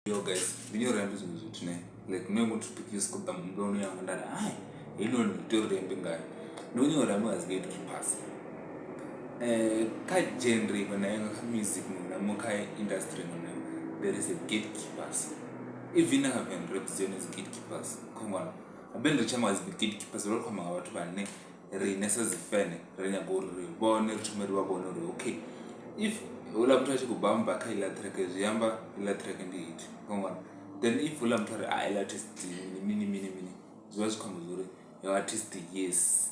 Yo guys, ndi nyo ri ambe zwiṅwe zwithu ne like nṋe ngo topic yo sokou ḓa muhumbuloni yanga nda ri hai heinoni ndi tea uri ri ambe ngayo. Ndi khou nyanga uri ambe nga dzi gatekeepers kha genre iṅwe na iṅwe kha music muṅwe na muṅwe kha industry iṅwe na iṅwe there is a gatekeepers even na kha venrap dzi hone dzi gatekeepers khongwana habe ri tshi amba nga dzi gatekeepers ri khou amba nga vhathu vhane riṋe sa dzi fan ri nyaga uri ri vhone ri thome ri vha vhone uri okay if houḽa muthu a tshi khou bamba kha iḽa track zwi amba iḽa track ndi hit ngona then if houḽa muthu ari a iḽa artist mini mini mini zwi vha zwi khou amba zwori yo artist yes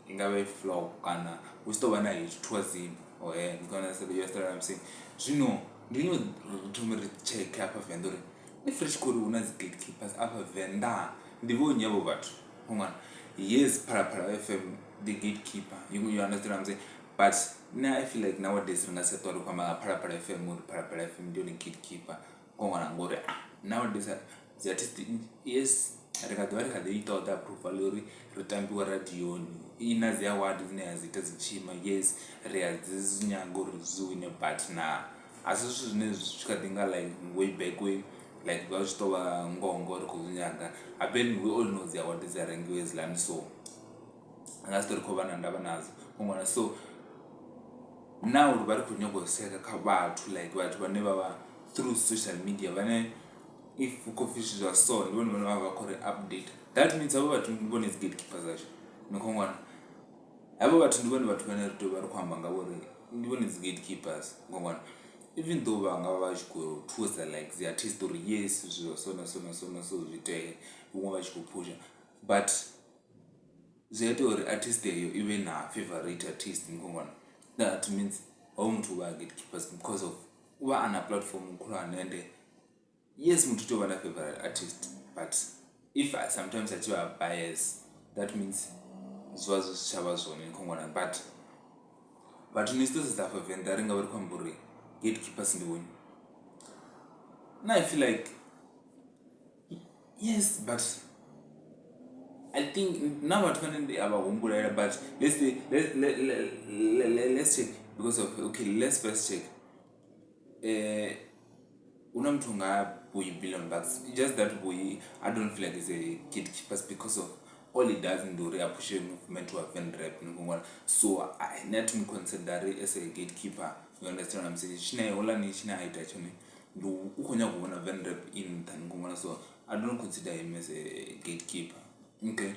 i nga vha i flop kana hu tshi tou vha na hit towards him or her you understand what I'm saying. Zwino ndi ri thome ri tsheke hafha Venḓa uri if ri tshi khou ri hu na dzi gatekeepers afha Venḓa ndi vho nnyi havho vhathu ṅwana yes Phalaphala FM the gatekeeper you understand what I'm saying but nṋe I feel like nowadays ri nga si ṱwa ri khou amba nga Phalaphala FM uri Phalaphala FM ndi yone gatekeeper ngwana ngori nowadays dzi artist yes ri nga ḓivha ri kha ḓi i ṱoḓa approval uri ri tambiwa radioni i na dzi award dzine ya dzi ita dzi tshima yes ri a dzi nyaga uri zwi wine but na a si zwithu zwine zwi kha ḓi nga like way back way like vha zwi tou vha ngoho ngoho ri khou zwi nyaga habe we all know dzi award dzi a rengiwa hedzilani so ri nga si ṱwe ri khou vha na ndavha nadzo ṅwana so na uri vha ri khou nyanga u seka kha vhathu like vhathu vhane vha vha through social media vhane if hu khou pfhi zwithu zwa so ndi vhone vhane vha vha vha khou ri update that means havho vhathu ndi vhone dzi gatekeeper dzashu ni khou ngwana havho vhathu ndi vhone vhathu vhane ri tea u vha ri khou amba ngavho uri ndi vhone dzi gatekeepers ngwana even though vha nga vha vha tshi khou thusa like dzi artist uri yes zwithu zwa so na so na so na so zwi itee huṅwe vha tshi khou phusha but zwi a ita uri artist eyo i vhe na favorite artist ni khou ngwana that means hoyo muthu u vha a gatekeepers because of u vha a na platform khulwane ende yes muthu u tea u vha na favorite artist but if sometimes a tshi vha bias that means zwi vha zwi si tsha vha zwone ni khou ngwana but vhathu ni tshi tou sedza afha Venḓa ri nga vha ri khou amba uri gatekeepers ndi vhonnyi nṋe I feel like yes but I think na vhathu vhane ndi a vha humbulela but let's say let's check because of okay let's first check hu na muthu nga Vhuyi Billion Bucks just that Vhuyi I don't feel like is a gatekeeper because of all he does ndi uri a phushe movement wa venrap ni khou ngwana so nṋe a thi mu consider as a gatekeeper you understand what I'm saying tshine houḽani tshine a ita tshone ndi u khou nyaga u vhona venrap i nṱha ni khou ngwana so I don't consider him as a gatekeeper okay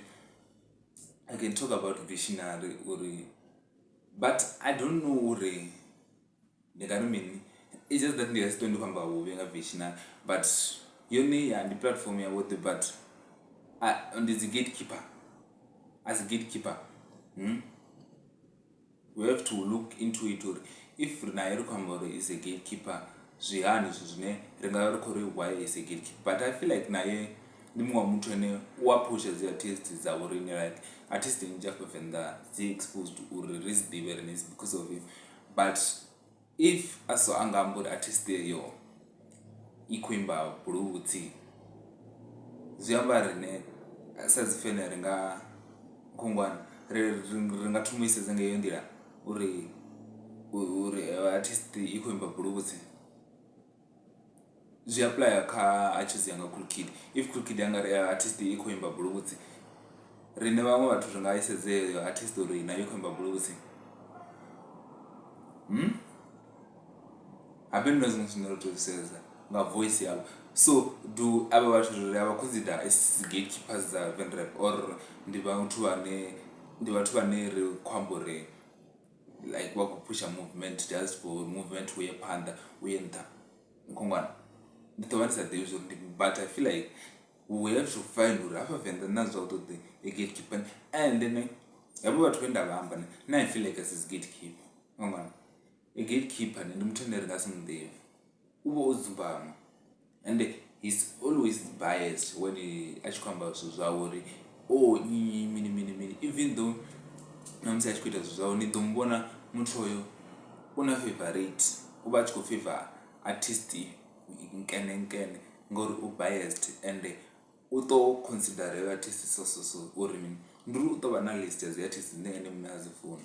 I can talk about visionary uri but I don't know uri ndi nga ri mini it's just that ndi nga si ṱwe ndi khou amba vhuvhi nga visionary but yone ya ndi platform yavhuḓi but ndi dzi gatekeeper a si gatekeeper hmm? We have to look into it uri if naye ri khou amba uri is a gatekeeper zwi hani zwithu zwine ri nga ri khou ri why is a gatekeeper but I feel like naye ndi muṅwe wa muthu ane u a phusha dzi artist dza vhoriṋe like artist nnzhi afha Venḓa dzi exposed uri ri dzi ḓivhe riṋe it's because of him but if a so a nga amba uri artist eyo i khou imba buluvhutsi zwi amba riṋe sa dzi fan ri nga khungwana ri ri nga thoma u i sedza nga heyo nḓila uri uri artist i khou imba buluvhutsi zwi apuḽaya kha artist yanga Cool Kid if Cool Kid anga ri artist i khou imba buluvhutsi riṋe vhaṅwe vhathu ri nga i sedza heyo artist uri nayo i khou imba buluvhutsi habe ndi na zwiṅwe zwine ra tea u sedza nga voice yavho so do avha vhathu ri a vha consider as gatekeepers dza venrap or ndi vhathu vhane ndi vhathu vhane ri khou amba uri like vha khou phusha movement just for movement uye phanḓa uye nṱha khongwana ndi ḓo vha ndi sa ḓivhi zwori ndi but I feel like we have to find uri hafha Venḓa na zwa u ṱoḓi a gatekeeper and ne havho vhathu vhe nda vha amba ne I feel like as is gatekeeper khongwana a gatekeeper ndi muthu ane ri nga si muḓivhe u vha o dzumbama and he's always biased when a tshi khou amba zwithu zwawe uri o nnyi mini mini mini even though na musi a tshi khou ita zwithu zwawe ni ḓo muvhona muthu oyo u na favorite u vha a tshi khou favor artist nkene nkene ngori u biased and u to consider heyo artist so so so uri mini ndi uri u tou vha na list ya dzi artist dzine ene muṋe a dzi funa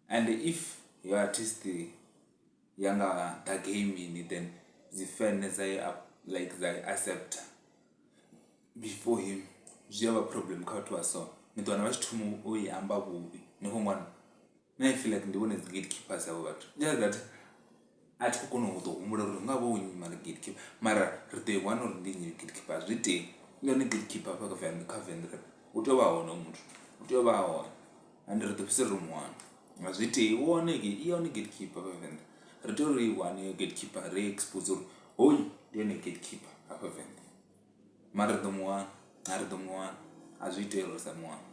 and if heyo artist ya nga ḓa gamini then dzi fan dza Like dza i accepter before him zwi a vha problem kha vhathu vha so, ni ḓo wana vha tshi thoma u i amba vhuvhi ni khou wana. Nṋe I feel like ndi vhone dzi gatekeepers havho vhathu, just that a thi khou kona u ḓo humbula uri hu nga vha hu nnyi mara gatekeeper, mara ri ḓo i wana uri ndi nnyi gatekeeper. Zwi tei ndi yone gatekeeper hafha kha Venḓa, kha Venḓa rap hu tea u vha hone hoyu muthu, u tea u vha a hone and ri ḓo fhedzisela ro mu wana. A zwi tei u hone i hone gatekeeper hafha Venḓa, ri tea uri ri i wane heyo gatekeeper ri expose uri hoyu ndi ene gatekeeper hafha Venḓa, mara ri ḓo mu wana, ri ḓo mu wana a zwi itei uri ri sa mu wane.